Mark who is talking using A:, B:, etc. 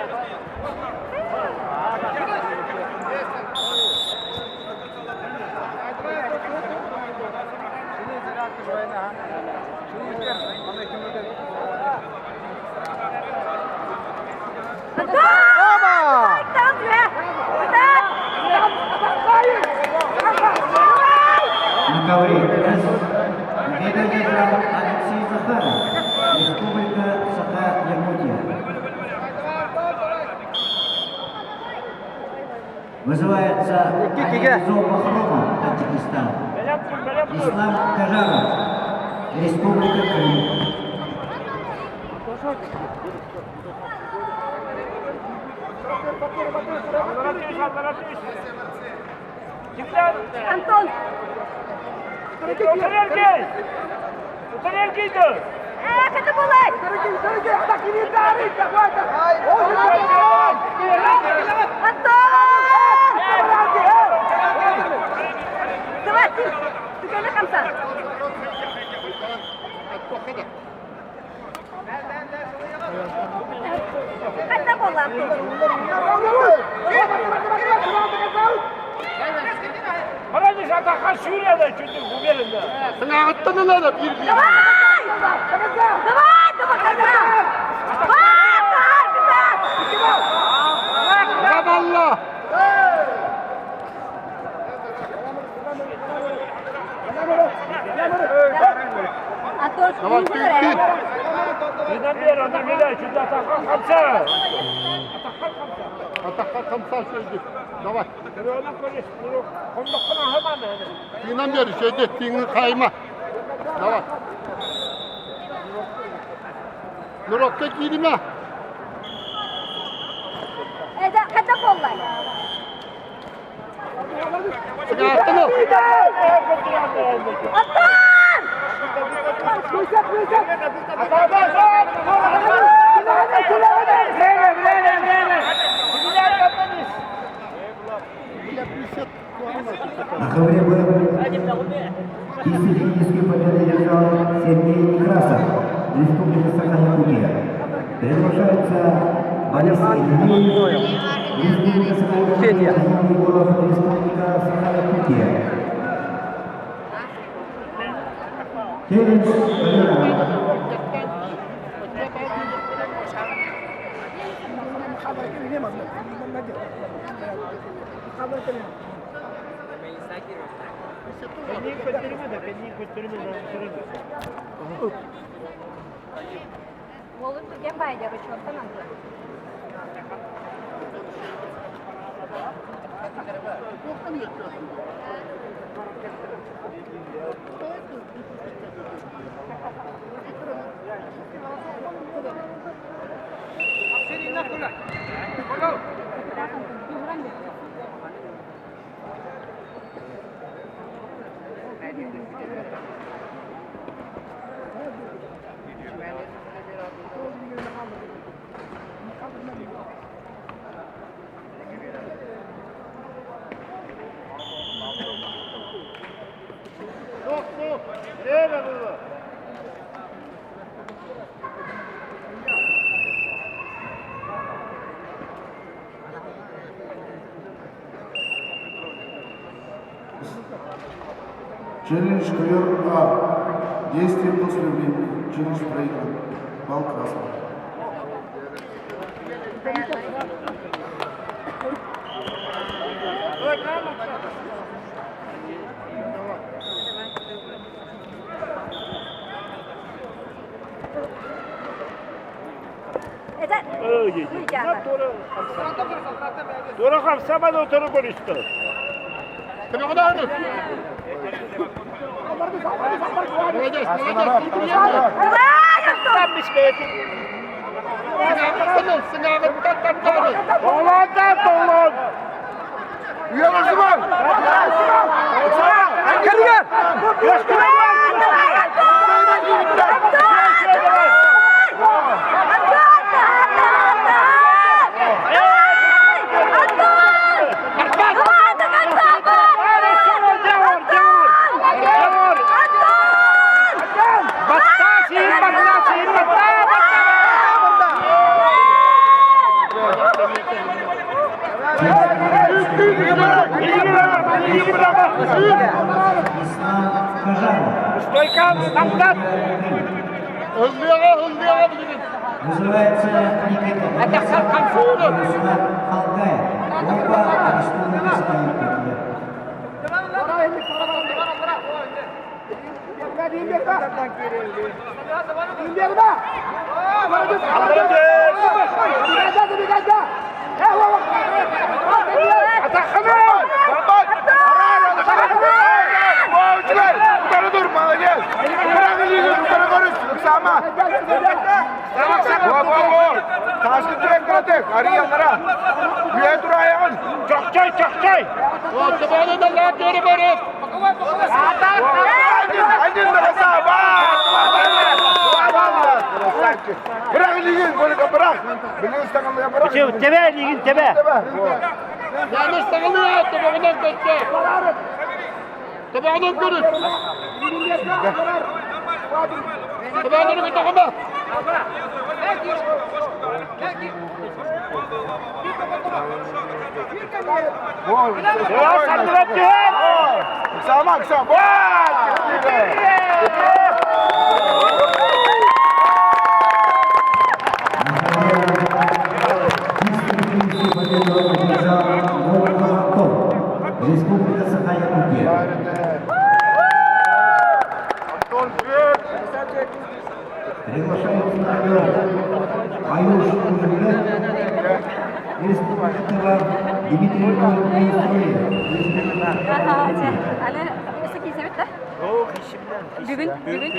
A: На ковре С победу одержал Алексей Захаров, Республика Саха-Якутия. Вызывается Ализо Бахромов, Таджикистан. Ислам Кажаров, Республика Крым.
B: Антон! Эх, это булай! Антон! Давай, ты! Ты кэлэ хамса! Ханна буолла Давай! Давай, давай,
C: Давай!
B: Антон,
C: Давай. Давай. Нурокка кииримэ.
B: Это ханна буолла?
C: Сыгааттан
B: Антон!
A: На ковре Б действительно победу одержал Сергей Некрасов, Республика Саха-Якутия. Приглашается Борис Ильин, Республика Саха-Якутия, Данил Егоров, Республика Саха-Якутия. Челлендж ковер.
B: Уолун түргэн баайдары учуоттан Антон.
D: Челлендж ковер А. Действие после времени. Челлендж проигран. Балл красный.
B: Это
C: Молодец, молодец.
B: Давай, Антон! Давай, Антон! Антон! Антон! Давай! Антон! Давай до конца! Антон! Антон!
A: Ислам Кажанов.
E: Стойка, назад!
C: Ыллыаҕа, ыллыаҕа билигин.
A: Вызывается Никита
E: Атаххар хамсыырын.
A: Руслан Халгаев. Оба Республика Саха-Якутия.
E: Чохчой, чохчой!
C: Табаны да лаат көрө барып.
E: Тебе, илиигин тебе!
C: Yanlış takılıyor. Tabağından kaçtı. Tabağından görün. Tabağından kaçtı.
A: Чистую победу одержал Волков Антон. Республика Саха-Якутия. Приглашается на ковер Аюш Кужельбек, Республика Тыва, Дмитрий Неустроев, Республика
B: Ага, чэ. Аны өссө киирсэбит да? Бүгүн, бүгүн.